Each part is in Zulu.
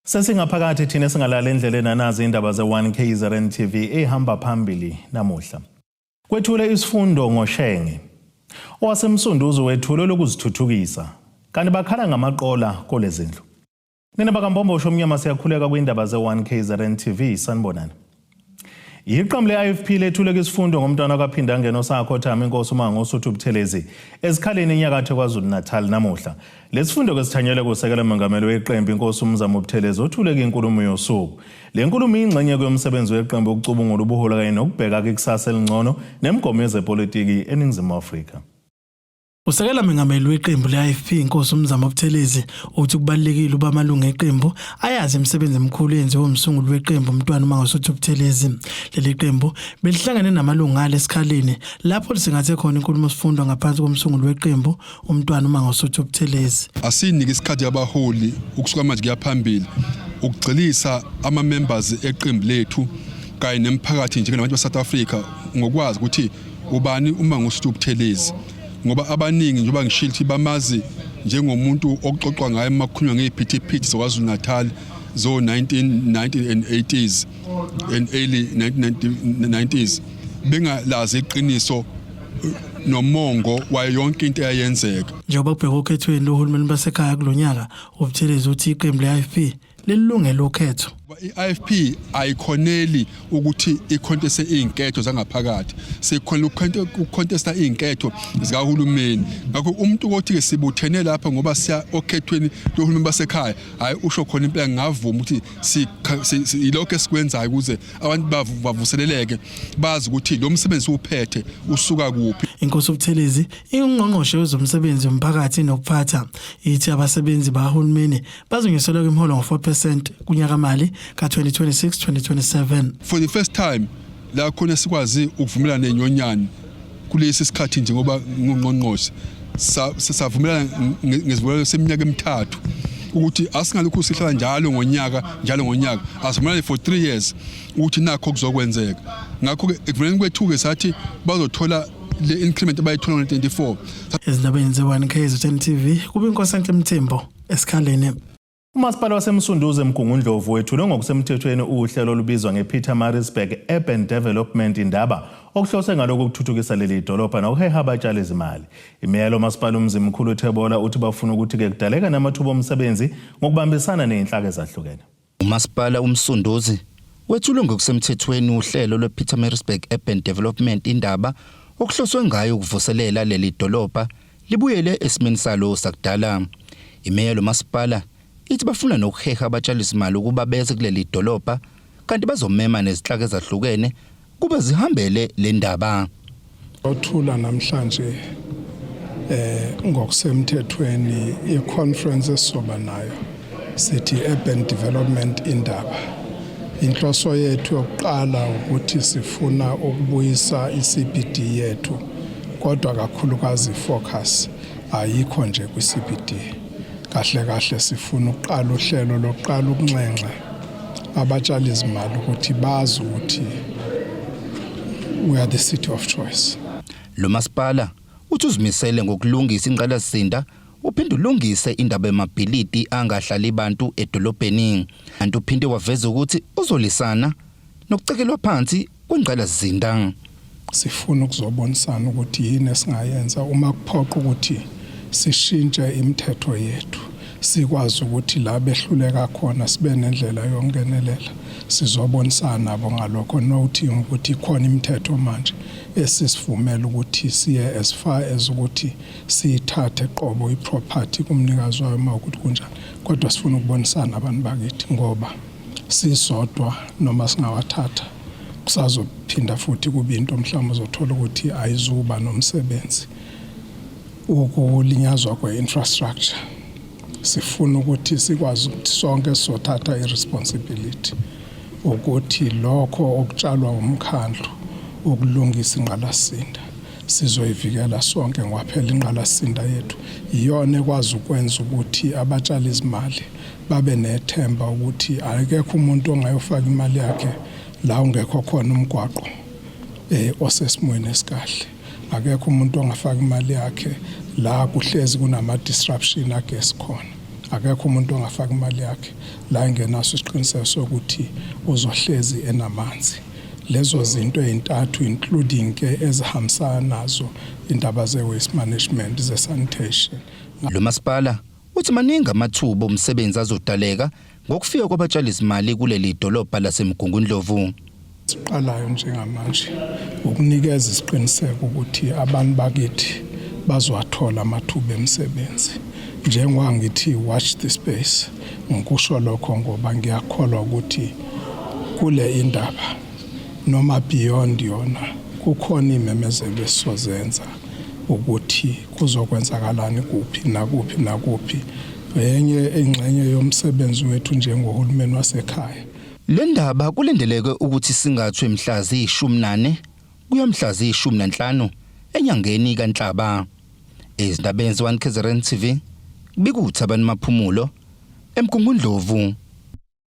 Sesingaphakathi thina singalala endleleni anazi indaba ze-1 KZN TV ehamba phambili namuhla. Kwethule isifundo ngoShenge. OwaseMsunduzi wethule lokuzithuthukisa. Kanti bakhala ngamaqola kolezindlu. Nina bakaMbombosho omnyama siyakhuleka kwindaba ze-1 KZN TV sanibonani. Iqembu le-IFP lethule isifundo ngomntwana kaPhindangene osakhothama inkosi uMangosuthu Buthelezi esikhaleni enyakatho KwaZulu-Natal namuhla. Lesifundo ke sithanyelwe kusekela mengameli weqembu inkosi uMzamo Buthelezi othule inkulumo yosuku. Le nkulumo iyingxenye yomsebenzi weqembu ukucubungula ubuholi kanye nokubheka ikusasa elingcono nemigomo yezepolitiki eNingizimu Afrika. Usekela mengameli weqembu le-IFP inkosi uMzamo Buthelezi uthi kubalulekile uba amalungu eqembu ayazi imisebenzi emikhulu eyenziwe umsunguli weqembu uMntwana uMangosuthu Buthelezi. Leli qembu belihlangene namalungu alo esikhaleni lapho lisingathe khona inkulumo sifundwa ngaphansi komsunguli weqembu uMntwana uMangosuthu Buthelezi. Asinike isikhathi abaholi ukusuka manje kuya phambili ukugxilisa ama-members eqembu lethu kanye nemphakathi njengabantu ba-South Africa ngokwazi ukuthi ubani uMangosuthu Buthelezi, ngoba abaningi njengoba ngishilo ukuthi bamazi njengomuntu okuxoxwa ngaye uma kukhulunywa ngey'phithiphithi zaKwaZulu Natal zo-1990 and 80s and early 1990s, bengalazi iqiniso nomongo wayo yonke into eyayenzeka. Njengoba kubhekwa okhethweni lohulumeni basekhaya kulonyaka, uButhelezi uthi iqembu le-IFP lilungele ukhetho. I-IFP ayikhoneli ukuthi ikhontese iy'nketho zangaphakathi, sikhonela ukukhontesta iy'nketho zikahulumeni. Ngakho umuntu kothi-ke sibuthene lapha ngoba siya okhethweni lohulumeni basekhaya, hhayi usho khona impela ngingavuma ukuthi yilokho esikwenzayo ukuze abantu bavuseleleke bazi ukuthi lo msebenzi uphethe usuka kuphi. Inkosi uButhelezi ingungqongqoshe wezomsebenzi womphakathi nokuphatha ithi abasebenzi bakahulumeni bazonyuselwa kwimiholo ngo-4% kunyakamali ka-2026-2027. For the first time la khona sikwazi ukuvumelana nenyonyana kulesi sikhathi njengoba ngungqongqoshe savumelana ngesivumelwano seminyaka emithathu ukuthi asingalokhu sihlala njalo ngonyaka njalo ngonyaka, asivumelane for 3 years ukuthi nakho kuzokwenzeka. Ngakho-ke ekuvumeleni kwethu-ke sathi bazothola le increment abayithola ngo-24. Ezindabeni ze-1 KZN TV kube inkosi Mthembu esikhaleni. Umasipala waseMsunduzi eMgungundlovu wethule ngokusemthethweni uhlelo olubizwa ngePietermaritzburg Urban Development Indaba okuhlose ngalokhu ukuthuthukisa leli dolobha nokuheha abatshali izimali. Imeya lomasipala uMzimkhulu Thebola uthi bafuna ukuthi-ke kudaleka namathuba omsebenzi ngokubambisana nezinhlaka ezahlukene. Umasipala uMsunduzi wethule ngokusemthethweni uhlelo lwePietermaritzburg Urban Development Indaba okuhloswe ngayo ukuvuselela leli dolobha libuyele esimeni salo sakudala. Imeya lomasipala ithi bafuna nokuheha abatshalizimali ukuba beze kuleli dolobha kanti bazomema nezinhlaka ezahlukene kuba zihambele le ndaba. Othula namhlanje ngokusemthethweni i-conference esizoba nayo sithi Urban Development Indaba. Inhloso yethu yokuqala ukuthi sifuna ukubuyisa i-CBD yethu, kodwa kakhulukazi focus ayikho nje kwi-CBD. Kahle kahle sifuna ukuqala uhlelo lokuqala ukunxenxa abatshali izimali ukuthi bazi ukuthi we are the city of choice. Lo masipala uthi uzimisele ngokulungisa ingqalasizinda uphinde ulungise indaba yamabhilidi angahlali bantu edolobheni. Kanti uphinde waveza ukuthi uzolisana nokucekelwa phansi kwengqalasizinda. Sifuna ukuzobonisana ukuthi yini esingayenza uma kuphoqa ukuthi sishintshe imithetho yethu, sikwazi ukuthi la behluleka khona sibe nendlela yokungenelela. Sizobonisana nabo ngalokho, noting ukuthi ikhona imithetho manje esisivumela ukuthi siye as far as ukuthi siyithathe qobo iproperty kumnikazi wayo uma ukuthi kunjani, kodwa sifuna ukubonisana abantu bakithi ngoba sisodwa noma singawathatha kusazophinda futhi kube into mhlawumbe uzothola ukuthi ayizuba nomsebenzi. Ukulinyazwa kwe-infrastructure, sifuna ukuthi sikwazi ukuthi sonke sizothatha i-responsibility ukuthi lokho okutshalwa umkhandlu ukulungisa ingqalasizinda sizoyivikela sonke, ngoba phela ingqalasizinda yethu iyona ekwazi ukwenza ukuthi abatshali izimali babe nethemba ukuthi akekho umuntu ongayofaka imali yakhe la ungekho khona umgwaqo osesimweni esikahle. Akekho umuntu ongafaka imali yakhe la kuhlezi kunama disruption agesi khona. Akekho umuntu ongafaka imali yakhe la engenaso isiqiniseko sokuthi uzohlezi enamanzi. Lezo zinto ezintathu, including ke ezihambisana nazo indaba ze-waste management, ze-sanitation. Lo masipala uthi maningi amathuba omsebenzi azodaleka ngokufika kwabatshalizimali kuleli dolobha laseMgungundlovu. Siqalayo njengamanje ukunikeza isiqiniseko ukuthi abantu bakithi bazowathola amathuba emisebenzi. Njengoba ngithi watch the space, ngikusho lokho ngoba ngiyakholwa ukuthi kule indaba noma beyond yona kukhona imemezelo esizozenza ukuthi kuzokwenzakalani kuphi nakuphi nakuphi. Enye ingxenye yomsebenzi wethu njengohulumeni wasekhaya. Le ndaba kulindeleke ukuthi singathwe mhla ziyi-14 kuya mhla ziyi-15 enyangeni kaNhlaba. Ezindabeni ze-1 KZN TV, bikuThabani Maphumulo, eMgungundlovu.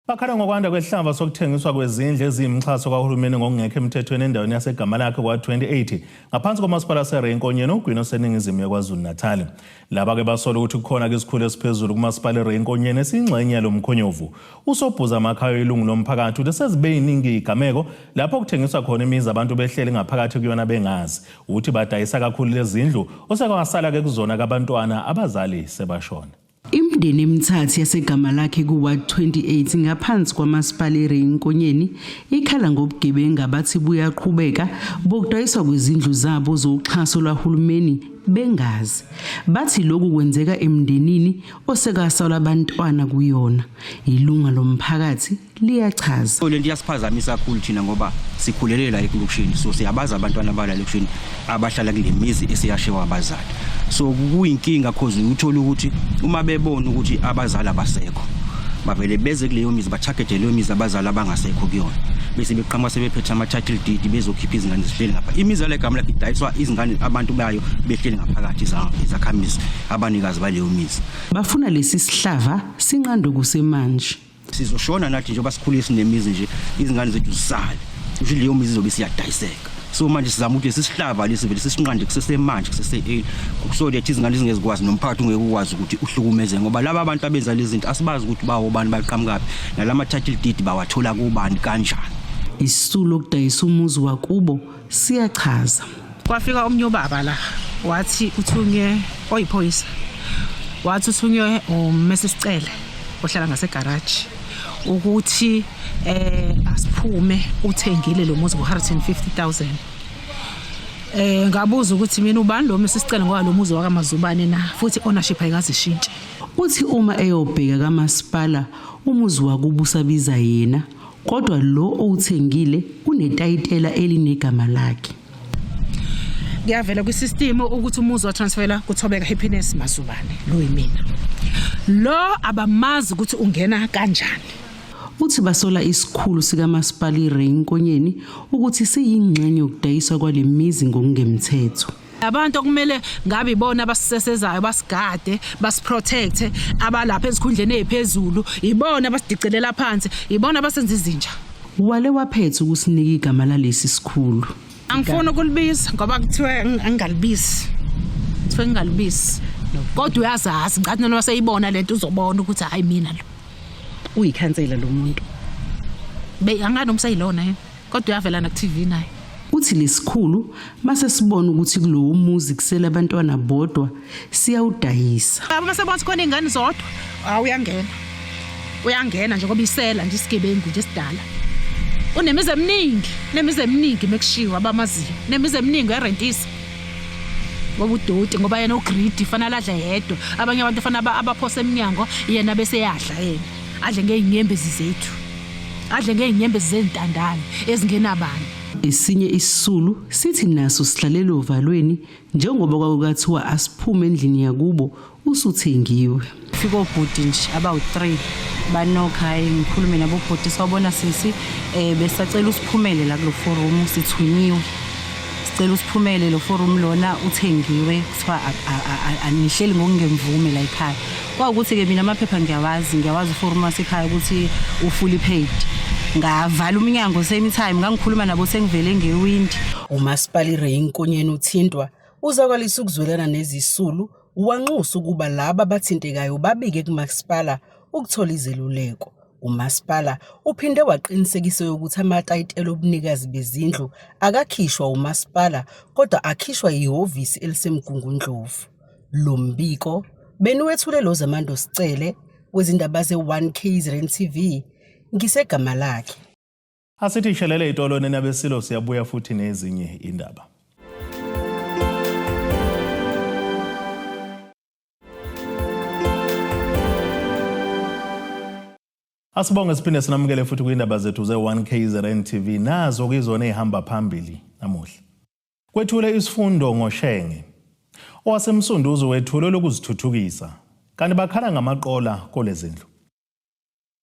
Bakhala ngokwanda kwesihlava sokuthengiswa kwezindlu eziyimxhaso kahulumeni ngokungekho emthethweni endaweni yaseGamalakhe kwa-28 ngaphansi komasipala waseRay Nkonyeni ogwini oseningizimu yeKwaZulu-Natal. Laba-ke basola ukuthi kukhona ke isikhulu esiphezulu kumasipala iRay Nkonyeni esiyingxenye yalo mkhonyovu. USobhuza Makhayo ilungu lomphakathi uthi sezibe yiningi izigameko lapho kuthengiswa khona imizi abantu behleli ngaphakathi kuyona bengazi. Uthi badayisa kakhulu lezi zindlu osekwasala-ke kuzona kabantwana abazali sebashona. Imindeni emithathu yaseGamalakhe ku-Ward 28 ngaphansi kwaMasipala iRay Nkonyeni ikhala ngobugebengu abathi buyaqhubeka bokudayiswa kwezindlu zabo zoxhaso lwahulumeni bengazi. Bathi lokhu kwenzeka emndenini osekasalwa abantwana kuyona. Ilunga lomphakathi liyachaza. Le nto iyasiphazamisa kakhulu thina ngoba sikhulele la ekulokishini, so siyabazi abantwana bala elokishini abahlala kule mizi eseyashiwa abazali. So kuyinkinga cause uthola ukuthi uma bebona ukuthi abazali abasekho bavele beze kuleyo mizi, ba-target-e leyo mizi abazali abangasekho kuyona, bese beqhamuka sebephethe ama-title deed bezokhipha izingane zihleli ngapha. Imizi yale gama lakhe idayiswa izingane abantu bayo behleli ngaphakathi, izakhamizi abanikazi baleyo mizi. Bafuna lesi sihlava sinqandwe kusemanje. Sizoshona nathi njengoba sikhule sinemizi nje, izingane zethu zisale kusho leyo mizi izobe siyadayiseka. So manje sizama ukuthi sisihlava lesi vele sisinqande kusesemanje, kusese-early, so that izingane zingezikwazi nomphakathi ungeke ukwazi ukuthi uhlukumeze, ngoba laba abantu abenza lezi zinto asibazi ukuthi bawobani, baqhamukaphi, nalama title deed bawathola kubani, kanjani. Isisulo okudayisa umuzi wakubo siyachaza. Kwafika omnye ubaba la wathi uthunywe oyiphoyisa, wathi uthunywe uMrs Cele ohlala ngasegaraji ukuthi asiphume, uthengile lo muzi ngo-150,000. Ngabuza ukuthi mina ubani lo Mrs Cele, ngoba lo muzi wakaMazubane na futhi ownership ayikaze ishintshe. Uthi uma eyobheka kamasipala umuzi wakubo usabiza yena, kodwa lo owuthengile unetayitela elinegama lakhe. Kuyavela kwi-system ukuthi umuzi wa-transfera kuThobeka Happiness Mazubane, lo yimina lo, abamazi ukuthi ungena kanjani. Uthi basola isikhulu sikamasipala iRay Nkonyeni ukuthi siyingxenye yokudayiswa kwale mizi ngokungemthetho. Abantu okumele ngabe ibona abasisesezayo, basigade, basi-protect-e, abalapha ezikhundleni eziphezulu, ibona abasidicelela phansi, ibona abasenza izinja. Wale waphetha ukusinika igama lalesi sikhulu. Angifuni ukulibiza ngoba kuthiwe angingalibizi, kuthiwe ngingalibizi, kodwa uyazazi. Ngathi noma seyibona lento uzobona ukuthi hayi, mina lo. Uyikhansela lo muntu? Be angani umseyilona yena, kodwa uyavela na ku-TV naye. Uthi lesikhulu mase sibona ukuthi kulowo muzi kusele abantwana bodwa siyawudayisa. Uma sebona ukuthi khona iy'ngane zodwa, hawu, uyangena, uyangena nje ngoba isela nje, isigebengu nje esidala. Unemizi eminingi, nemizi eminingi mekushiwo abamaziyo, nemizi eminingi, uyarentisa ngoba udoti, ngoba yena u-greedy, fanele adle yedwa. Abanye abantu fanele abaphose eminyango, yena bese yadla, yena adle ngey'nyembezi zethu, adle ngey'nyembezi zey'ntandane ezingenabani. Esinye isisulu sithi naso sihlalela ovalweni njengoba kwakuthiwa asiphume endlini yakubo usuthengiwe. Fika obhuti nje abawu-3, banokha, hayi, ngikhulume nabo bhuti, sawubona sisi, besacela usiphumele la kulo four room, sithunyiwe, sicela usiphumele lo four room lona uthengiwe, kuthiwa anihleli ngokungemvume la ekhaya. Kwawukuthi-ke mina amaphepha ngiyawazi, ngiyawazi u-four room wasekhaya ukuthi u-fully paid. Ngavala umnyango same time ngangikhuluma nabo sengivele ngewindi. Umasipala iRay Nkonyeni uthintwa uzakwalisa ukuzwelana nezisulu. Wanxusa ukuba laba abathintekayo babike kumasipala ukuthola izeluleko. Umasipala uphinde waqinisekisa ukuthi amatayitela obunikazi bezindlu akakhishwa umasipala kodwa akhishwa yihhovisi eliseMgungundlovu. Lo mbiko beniwethule lo Zamando Sicele wezindaba ze-1 KZN TV ngisegama lakhe. Asithi shelele itolo nina besilo siyabuya futhi nezinye indaba. Asibonge siphinde sinamukele futhi kwindaba zethu ze-1 KZN TV nazo kuyizona ezihamba phambili namuhla. Kwethule isifundo ngoShenge. OwaseMsunduzi wethule lokuzithuthukisa kanti bakhala ngamaqola kolezindlu.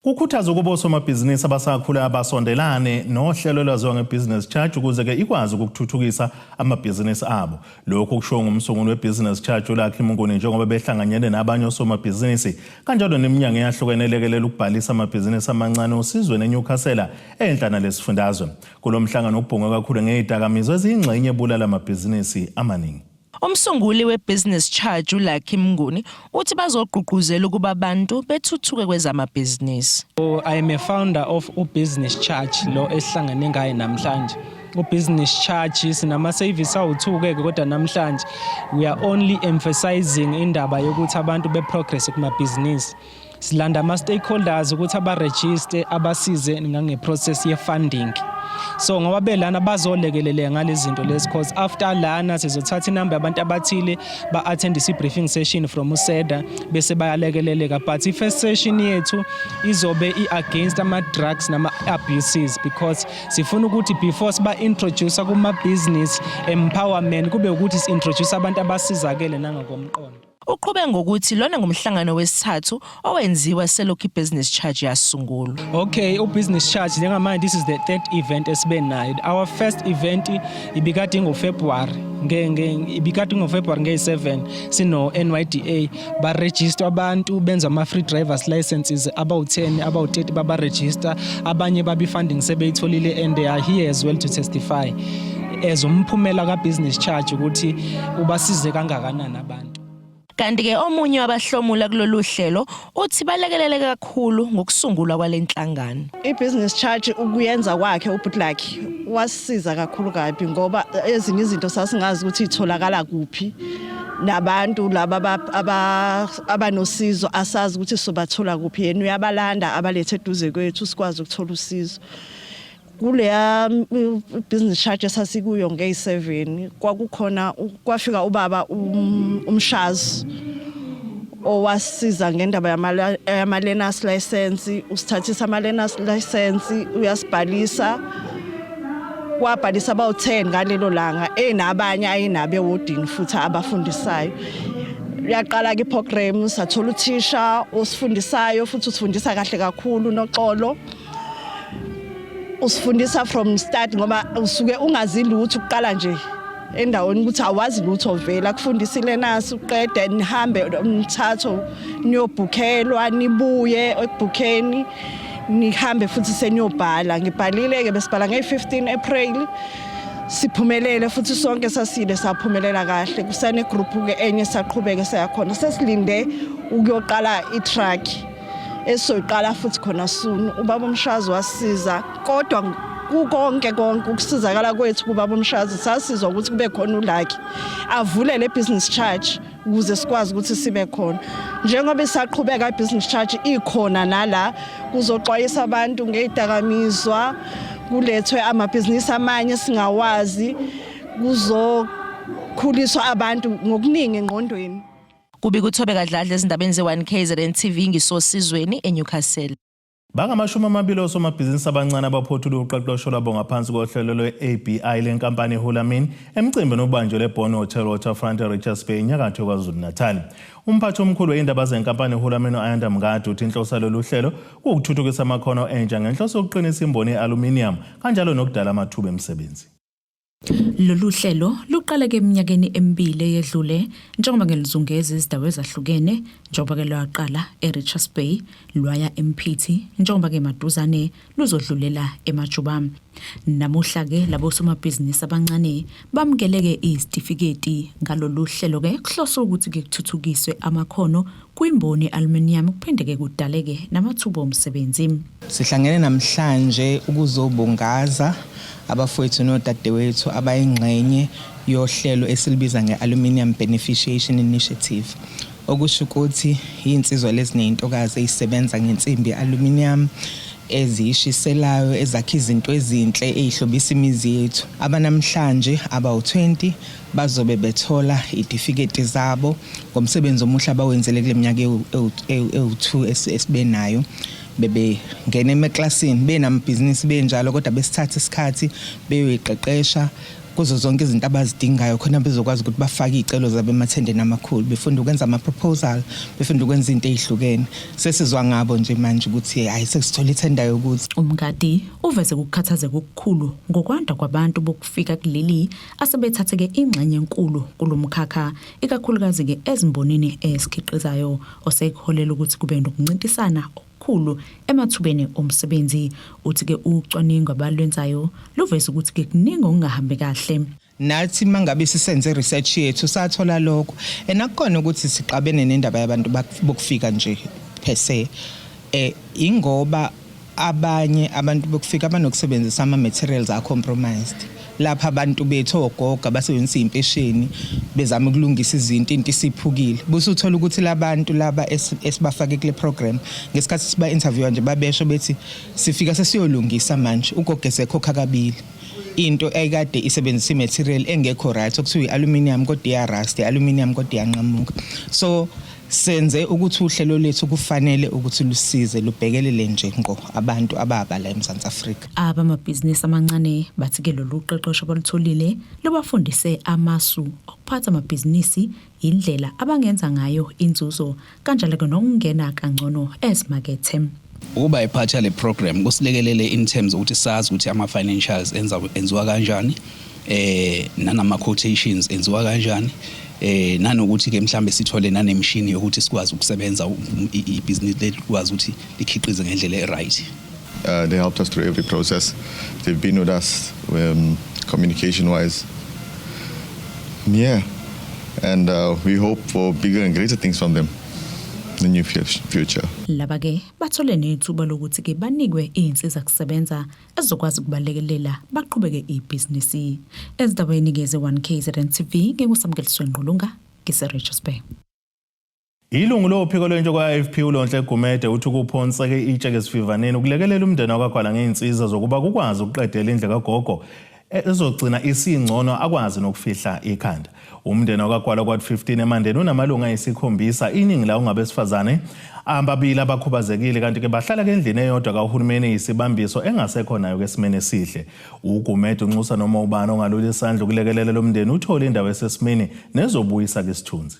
Kukhuthaza ukuba osomabhizinisi abasakhula basondelane nohlelo olwaziwa nge-business charge ukuze-ke ikwazi ukuthuthukisa amabhizinisi abo. Lokhu kushiwo ngumsunguli we-business charge uLucky Mnguni njengoba behlanganyele nabanye osomabhizinisi kanjalo neminyango eyahlukene elekelela ukubhalisa amabhizinisi amancane osizweni eNewcastle enhla nalesifundazwe. Kulo mhlangano kubhungwe kakhulu ngezidakamizwa eziyingxenye ebulala amabhizinisi amaningi. Umsunguli we-Business Charge uLucky Mnguni uthi bazogqugquzela ukuba abantu bethuthuke kwezamabhizinisi. So I am a founder of uBusiness Charge lo esihlangene ngaye namhlanje. uBusiness Charge sinama service awu2 ke kodwa namhlanje we are only emphasizing indaba yokuthi abantu be progress kumabhizinisi. Silanda ama stakeholders ukuthi abaregister abasize ngange process ye funding. So ngoba belana bazolekeleleka ngalezi zinto lezi cause after lana sizothatha inamba yabantu abathile ba attend isi briefing session from uSEDA bese bayalekeleleka but i first session yethu izobe i against ama drugs nama abuses because sifuna ukuthi before siba introduce kuma business empowerment kube ukuthi si introduce abantu abasizakele nangokomqondo. Uqhube ngokuthi lona ngumhlangano wesithathu owenziwa selokhu i-business charge yasungulwa. Okay, u-business charge njengamanje this is the third event esibe nayo. Our first event ibikade ingoFebruary nge ibikade ingoFebruary nge-7 sino NYDA ba register abantu benza ama free drivers licenses about 10 about 30 baba register abanye babi funding sebeyitholile and they are here as well to testify as umphumela ka business charge ukuthi ubasize kangakanani abantu. Kanti-ke omunye wabahlomula kulolu hlelo uthi balekelele kakhulu ngokusungulwa kwale nhlangano. I-business charge ukuyenza kwakhe uBhuti wasisiza kakhulu kabi ngoba ezinye izinto sasingazi ukuthi itholakala kuphi nabantu laba abanosizo asazi ukuthi sobathola kuphi yena uyabalanda abalethe eduze kwethu sikwazi ukuthola usizo. Kuleya business charge esasikuyo ngeyi-7 kwakukhona kwafika ubaba uMshazi owasiza ngendaba yama-learners license, usithathisa ama-learners license uyasibhalisa, wabhalisa abawu-10 ngalelo langa enabanye ayenabo ewodini futhi abafundisayo. Uyaqala-ke iprogram sathola uthisha osifundisayo futhi usifundisa kahle kakhulu noxolo, usifundisa from start ngoba usuke ungazi lutho ukuqala nje endaweni ukuthi awazi lutho vele akufundisile nasi uqede nihambe umthatho niyobhukhelwa nibuye ekubhukheni nihambe futhi seniyobhala. Ngibhalile ke besibhala nge-15 April siphumelele futhi sonke sasile saphumelela kahle kusane group ke enye saqhubeke sayakhona sesilinde ukuyoqala i-truck esizoyiqala futhi khona soon. Ubaba uMshazi wasiza kodwa kukonke konke ukusizakala kwethu kubaba uMshazi sasizwa ukuthi kube khona uLucky avule le business charge ukuze sikwazi ukuthi sibe khona njengoba isaqhubeka i-business charge ikhona nala kuzoxwayisa abantu ngezidakamizwa kulethwe amabhizinisi amanye singawazi kuzokhuliswa abantu ngokuningi engqondweni. Kubi kuThobeka Dladla ezindabeni ze-1 KZN TV ngisosizweni eNewcastle. Bangamashumi amabili osomabhizinisi abancane abaphothule uqeqesho lwabo ngaphansi kohlelo lwe-ABI lenkampani Hulamin emcimbini obanjelwe eBond Hotel Waterfront eRichards Bay enyakatho KwaZulu-Natal. Umphathi omkhulu wezindaba zenkampani Hulamin u-Ayanda Mngadi uthi inhloso yalolu hlelo kuwukuthuthukisa amakhono entsha ngenhloso yokuqinisa imboni ye-aluminium kanjalo nokudala amathuba emisebenzi. Lolu hlelo luqale ke eminyakeni emibili eyedlule njengoba ngelizungeza izindawo ezahlukene njengoba ke lwaqala eRichards Bay lwaya eMphithi njengoba ke maduzane luzodlulela eMajuba. Namuhla ke labo somabhizinisi abancane bamukeleke izitifiketi ngalolu hlelo ke kuhloswe ukuthi ke kuthuthukiswe amakhono kwimboni aluminium kuphinde ke kudaleke namathuba omsebenzi. Sihlangene namhlanje ukuzobungaza abafowethu nodadewethu abayingxenye yohlelo esilibiza nge-Aluminium Beneficiation Initiative, okusho ukuthi iy'nsizwa lezi ney'ntokazi ey'sebenza ngensimbi ye-aluminium, eziyishiselayo, ezakha izinto ezinhle ey'hlobisa imizi yethu. Abanamhlanje abawu-20 bazobe bethola iy'tifiketi zabo ngomsebenzi omuhle abawenzele kule minyaka ewu-2 esibe nayo. Bebengena emaklasini benamabhizinisi benjalo, kodwa besithatha isikhathi beyoyiqeqesha kuzo zonke izinto abazidingayo khona bezokwazi ukuthi bafake iy'celo zabo emathendeni amakhulu, befunda ukwenza ama-proposal, befunda ukwenza izinto ey'hlukene. Sesizwa ngabo nje manje ukuthi hhayi, sesithola ithenda yokuthi. Umngadi uveze ukukhathazeka okukhulu ngokwanda kwabantu bokufika kuleli asebethatheke ingxenye enkulu kulo mkhakha, ikakhulukazi-ke ezimbonini esikhiqizayo, osekuholela ukuthi kube nokuncintisana okukhulu emathubeni omsebenzi. Uthi-ke ucwaningo abalwenzayo luveza ukuthi-ke kuningi okungahambi kahle. Nathi mangabe sisenze research yethu sathola lokho, and akukhona ukuthi sixabene nendaba yabantu bokufika nje per se, ingoba abanye abantu bokufika abanokusebenzisa ama-materials a-compromised. Lapha abantu bethu ogogo abasebenzisa iy'mpesheni bezama ukulungisa izinto, into isiphukile, bese uthola ukuthi labantu laba esibafake kule program, ngesikhathi siba-interviewa nje babesho bethi sifika sesiyolungisa manje, ugogo esekhokha kabili into ekade isebenzisa i-material engekho right, okuthiwa i-aluminium kodwa iya-rust, i-aluminium kodwa iyanqamuka. So senze ukuthi uhlelo lethu kufanele ukuthi lusize lubhekelele nje ngqo abantu ababala eMzantsi Afrika. Abamabhizinisi amancane bathi-ke lolu qeqesho abalutholile lubafundise amasu okuphatha amabhizinisi, indlela abangenza ngayo inzuzo, kanjalo-ke nokungena kangcono ezimakethe. Ukuba ipart yale program kusilekelele in terms ukuthi sazi ukuthi ama-financials enziwa kanjani, nanama quotations enziwa kanjani, nanokuthi ke mhlambe sithole nanemishini yokuthi sikwazi ukusebenza, ibhizinisi lethu likwazi ukuthi likhiqize ngendlela e-right. They helped us through every process. They've been with us communication-wise. Yeah, and we hope for bigger and greater things from them in the near future. Laba ke bathole nethuba lokuthi ke banikwe izinsiza kusebenza ezizokwazi ukubalekelela baqhubeke ibhizinisi. Ezindabeni ke ze-1 KZN TV, nginguSamukeliswe Ngqulunga, ngise-Richards Bay. Ilungu lophiko lwentsha kwa-IFP uLonhle Gumede uthi kuphonseke itshe esivivaneni ukulekelela umndeni wakwaGwala ngey'nsiza zokuba kukwazi ukuqedela indlu kagogo ezogcina isingcono, akwazi nokufihla ikhanda. Umndeni wakwaGwala kwa 15 eMandeni unamalungu ayisikhombisa, iningi lawo ngabesifazane, ababili abakhubazekile, kanti ke bahlala endlini eyodwa kahulumeni eyisibambiso engasekho nayo kesimeni esihle. UGumede unxusa noma ubani ongalula isandla ukulekelela lo mndeni uthole indawo esesimeni nezobuyisa ke isithunzi.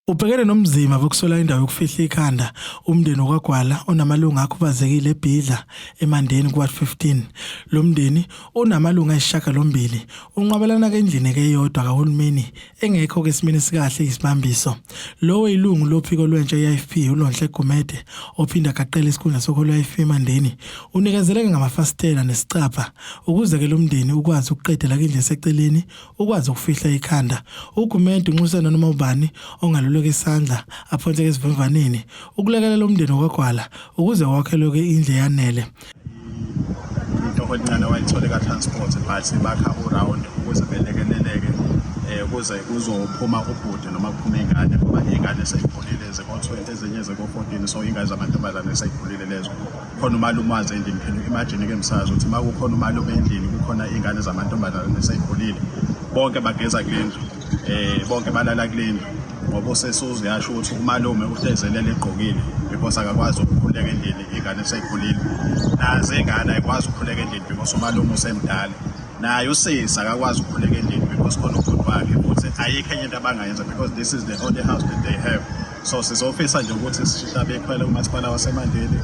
Ubhekene nomzima wokuswela indawo yokufihla ikhanda umndeni wakwaGwala onamalungu akhubazekile eBhidla eMandeni ku-Ward 15. Lo mndeni onamalungu ayisishiyagalombili unqwabelana ke endlini eyodwa kahulumeni engekho ke esimeni esikahle, isibambiso. Lowo ilungu lophiko lwentsha ye-IFP uLonhle Gumede, ophinda agaqele isikhundla sokholo lwe-IFP eMandeni, unikezeleke ngamafasitela nesicabha ukuze ke lo mndeni ukwazi ukuqedela indlu eseceleni, ukwazi ukufihla ikhanda. UGumede unxusa noma ubani ongaluleka isandla aphonseke esivimvaneni ukulekelela umndeni wakwaGwala ukuze wakhelwe indlu yanele. Itoho elincane wayithole ka-transport, but bakha u-round ukuze belekeleleke, ukuze kuzophuma ubhuti noma kuphume ingane, ngoba iy'ngane sey'khulile, ziko-20, ezinye ziko-14, so iy'ngane zamantombazane sey'khulile lezo. Khona umalume wazo endlini. Can you imagine-ke msakazi ukuthi uma kukhona umalume endlini, kukhona iy'ngane zamantombazane sey'khulile, bonke bageza kule ndlu, bonke balala kule ndlu, ngoba usesuze yasho ukuthi umalume uhlezelele egqokile because akakwazi ukukhuleka endlini, iy'ngane sey'khulile. Nazo iy'ngane ayikwazi ukukhuleka endlini because umalume usemdala, naye usisi akakwazi ukukhuleka endlini because khona ubhuti wakhe, futhi ayikho enye into abangayenza because this is the only house that they have. So sizofisa nje ukuthi sihlabe ikhwela kumasipala waseMandeni.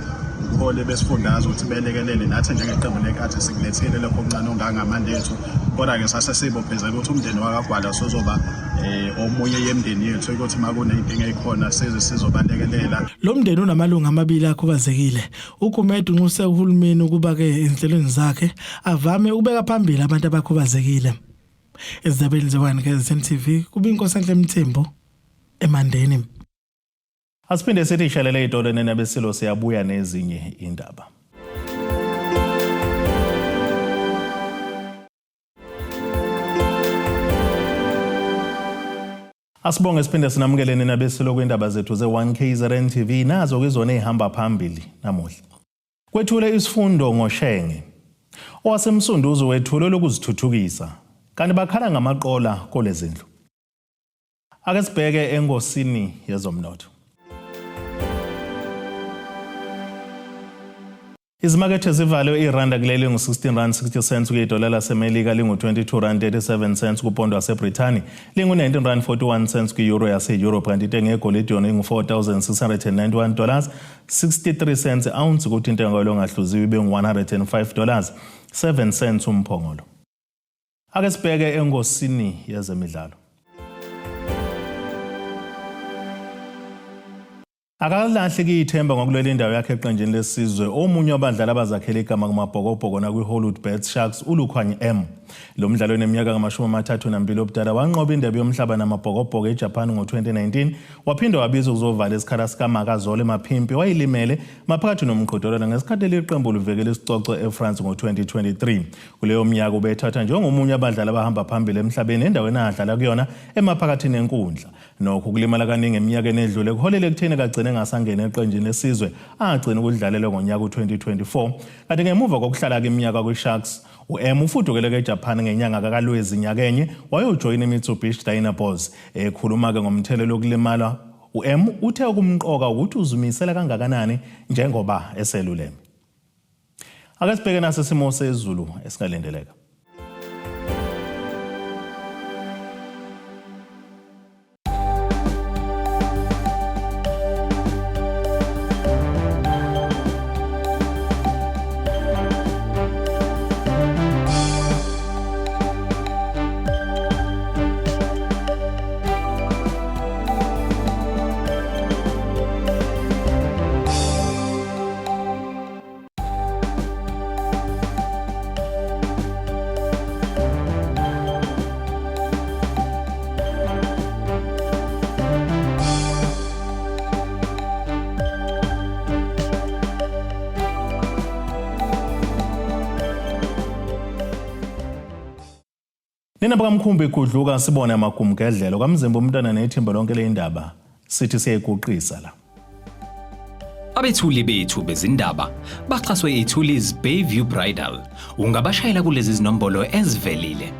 ubuholi besifundazwe ukuthi belekelele nathi njengeqembu lenkathi sikulethile lokho okuncane okungangamandla ethu kodwa-ke sase sibophezela ukuthi umndeni wakagwala sozoba um omunye yemndeni yethu ukuthi uma kuney'nkinga ey'khona size sizobalekelela. Lo mndeni unamalungu amabili akhubazekile. UGumede unxuse uhulumeni ukuba-ke ezinhlelweni zakhe avame ukubeka phambili abantu abakhubazekile. Ezindabeni ze-1 KZN TV kuBinkosenhle Mthembu eMandeni. Asiphinde sithi ishelele itolo nenabesilo siyabuya nezinye indaba. Asibonge siphinde sinamukele nina besilo kwindaba zethu ze-1 KZN TV nazo kwizona ezihamba phambili namuhla. Kwethule isifundo ngoShenge. OwaseMsunduzi wethule lokuzithuthukisa kanti bakhala ngamaqola kolezindlu. Ake sibheke engosini yezomnotho. Izimakethe zivalwe iranda kuleli ngu-16 rand 60 cents kuyidola lasemelika lingu-22 rand 37 cents kupondo waseBrithani lingu-19 rand 41 cents kwi-euro yase-Europe kanti intengo yegolide yona ingu-4,691 dollars 63 cents ounce kuthi intengo yalo ngahluziwe ibe ngu-105 dollars 7 cents umphongolo. Ake sibheke engosini yezemidlalo. Akalahleki ithemba ngokulwela indawo yakhe eqenjini lesizwe omunye wabadlali abazakhela igama kumaBhokobhoko nakwi-Hollywood Bets Sharks uLukhanyo M. Lo mdlali oneminyaka ngama-32 obudala wanqoba indebe yomhlaba namaBhokobhoko eJapan ngo-2019 waphinde wabizwa ukuzovala isikhala sikaMakazole Mapimpi wayilimele maphakathi nomqhudelwano ngesikhathi leli qembu livikela isicoco eFrance ngo-2023. Kuleyo minyaka ubethathwa njengomunye wabadlali abahamba phambili emhlabeni endaweni adlala kuyona emaphakathi nenkundla. Nokho ukulimala kaningi eminyakeni edlule kuholele ekutheni kagcine engasangeni eqenjini lesizwe agcina ukudlalela ngonyaka u-2024. Kanti ngemuva kokuhlala iminyaka kwi-Sharks, u-M ufudukele eJapan ngenyanga kaLwezi nyakenye wayojoyina iMitsubishi Dynabos. Ekhuluma-ke ngomthelela wokulimala u-M uthe okumqoka ukuthi uzimisela kangakanani njengoba eseluleme. Ake sibheke naso isimo sezulu esingalindeleka. Nina bakamkhumbi igudluka sibone amagumgedlelo kamzimba umntwana nethimba lonke leyindaba sithi siyayiguqisa la. Abethuli bethu bezindaba baxhaswe iThulis Bayview Bridal. Ungabashayela kulezi zinombolo ezivelile.